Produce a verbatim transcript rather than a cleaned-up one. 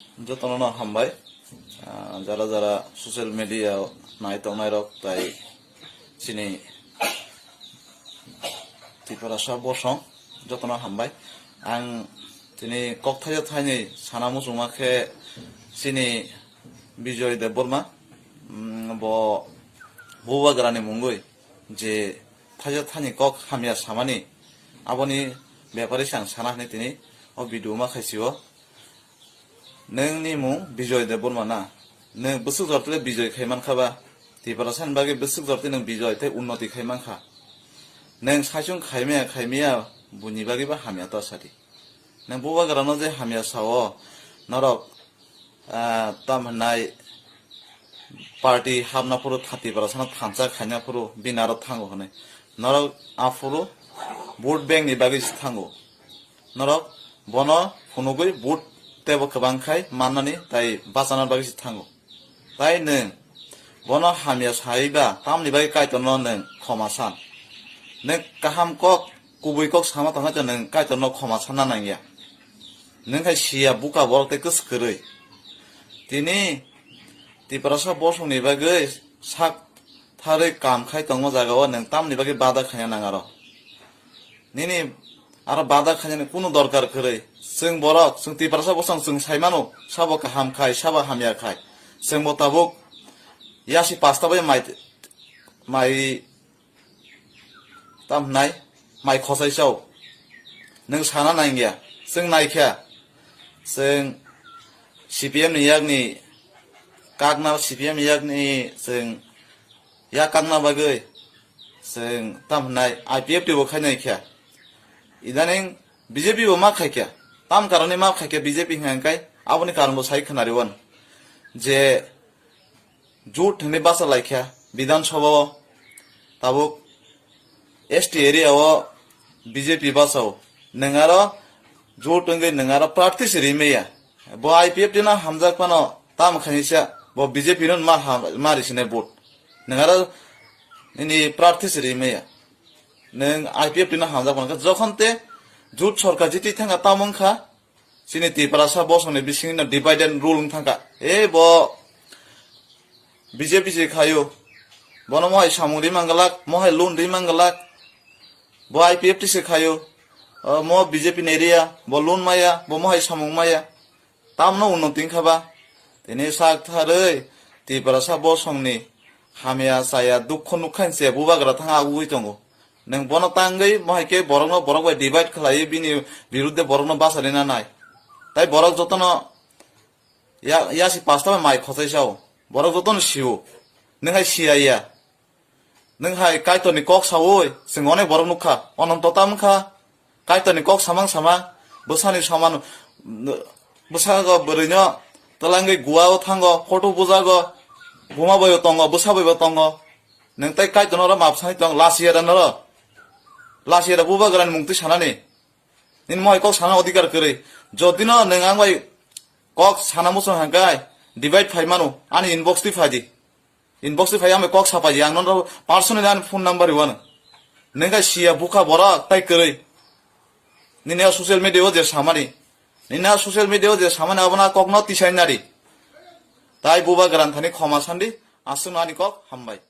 Jotono no hambai, ah, jara jara social media nai tongnai rok tai chini Tiprasa bosong jotono hambai. Ang tini kok thaio thaini sana muchungma khe chini Bijoy Debbarma, mm, bo Bubagrani mungwi je thaio thani kok hamya samani aboni bepari se ang sana hwnwi tini o video ma khaisio. Nwng ni mung Bijoy Debbarma na? Nwng bwswk jor twi Bijoy khai mankha ba? Tiprasa ni bagwi bwswk jor twi nwng Bijoy tei unnoti khai mankha? Nwng saichung khaimaya khaimaya buini bagwi ba hamya ta sadi. Nwng Bubagrano je hamya sao norok, ah, tam hwnai party hapna phuru tha-, Tiprasano thansa khaina phuru bini aro thango hwnwi. Norok aphuru vote bank ni bagwi se thango. Norok bono phunugwi vote teibo kwbang khai mannani tai bachana bagwi se thango. Tai nwng bono hamya sai ba tamni bagwi Kaitorno nwng khoma san? Nwng kaham kok, kubui kok sama tongkha to nwng Kaitorno khoma sanna nangya. Nwng khai siya buka borok tei kwswk kwrwi. Tini Tiprasa bosongni bagwi sak tharwi kam khai tongma jagao nwng tamni bagwi bada khaina nang aro? Nini aro bada khainani kunu dorkar kwrwi. Chwng borok, chwng Tiprasa bosong chwng sai mano, sabo kaham khai, sabo hamya khai. Chwngbo tabuk yasi pasta bai mai, mai tam hwnai, mai khosai sao. Nwng sana nangya, chwng naikha. Chwng C P M ni yakni kakna, C P M ni yakni chwng yak kakna bagwi chwng tam hwnai I P F T bo khainai kha. Idaning B J P bo ma khaikha. Tam karoni ma khaikha B J P hwnka hwnkhe aboni karon bo sai khwnariwan je jut hwnwi basa laikha Bidhan Sabha o, tabuk S T area o B J P basao. Nwng aro jut wngwi nwng aro prarthi se rimaya. Bo I P F T no hamjak phano tamo khainisa bo B J P no ma ha-, ma risinai vote. Nwng aro nini prarthi se rimaya. Nwng I P F T no hamjak phano jokhon te jut sorkar jiti thangkha tamo wngkha. Chini Tiprasa bosongni bisingni no divide and rule wng thangkha. E bo B J P se khaio. Bono mohai samung ri mangalak, mohai loan ri mangalak. Bo I P F T se khaio. O, mo B J P ni area, bo loan maya, bo mohai samung maya. Tamno unnoti wngkha ba? Tini sak tharwi Tiprasa bosongni hamya chaya dukho nukha hinse bubagra thang agugwi tongo. Nwng bono tangwi mohai khe borokno borok bai divide khlaiwi bini birudde borokno bachari na nai. Tai borok jotono ya-, yasi pasta bai mai khosai sao. Borok jotono sio. Nwng hai siya ya. Nwng hai Kaitorni kok saui chwng onek borok nukha. Ononto ta wngkha. Kaitorni kok samang sama, bwsani samano, bwsago bwrwino twlangwi guao thango, photo bujago, buma baibo tongo, bwsa baibo tongo. Nwng tei Kaitorno oro map sani tong, lasiya da noro. Lasiya da bubagrani mungtwi sanani. Nini mohai kok sana odhikar kwrwi. Jodino nwng ang bai kok sana muchung hangkai, divide phai mano, ani inbox twi phai di. Inbox twi phai ang bai kok sapai di, ang nono personally ani phone number riwano. Nwng khe siya bukha borok tai kwrwi. Nini a social media o je samani. Nini a social media o je samani abono a kokno tisai nari. Tai bubagrani thani khoma sandi, aswkno ani kok hambai.